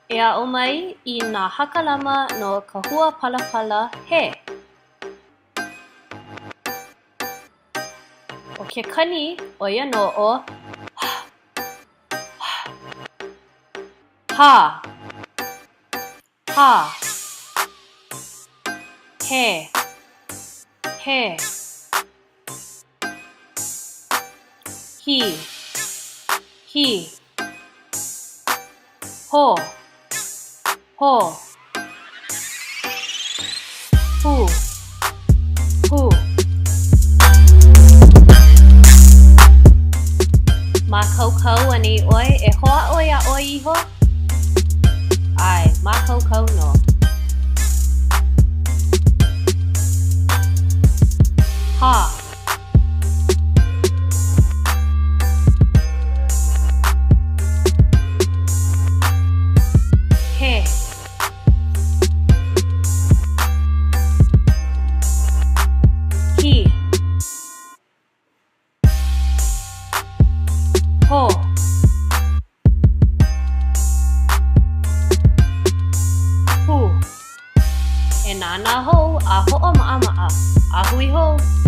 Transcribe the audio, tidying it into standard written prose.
E aʻo mai i nā hakalama no ka hua palapala he. ʻO ke kani, ʻo ia nō ʻo h, h, hā, hā, he, he, hi, hi. Ho. Ho. Hu. Hu. Mākaukau anei ʻoe e hoʻāʻo iā ʻoe iho? ʻAe, mākaukau nō. Hā. He. Hi. Ho. Hu. E nānā hou a hoʻomaʻamaʻa. A hui hou!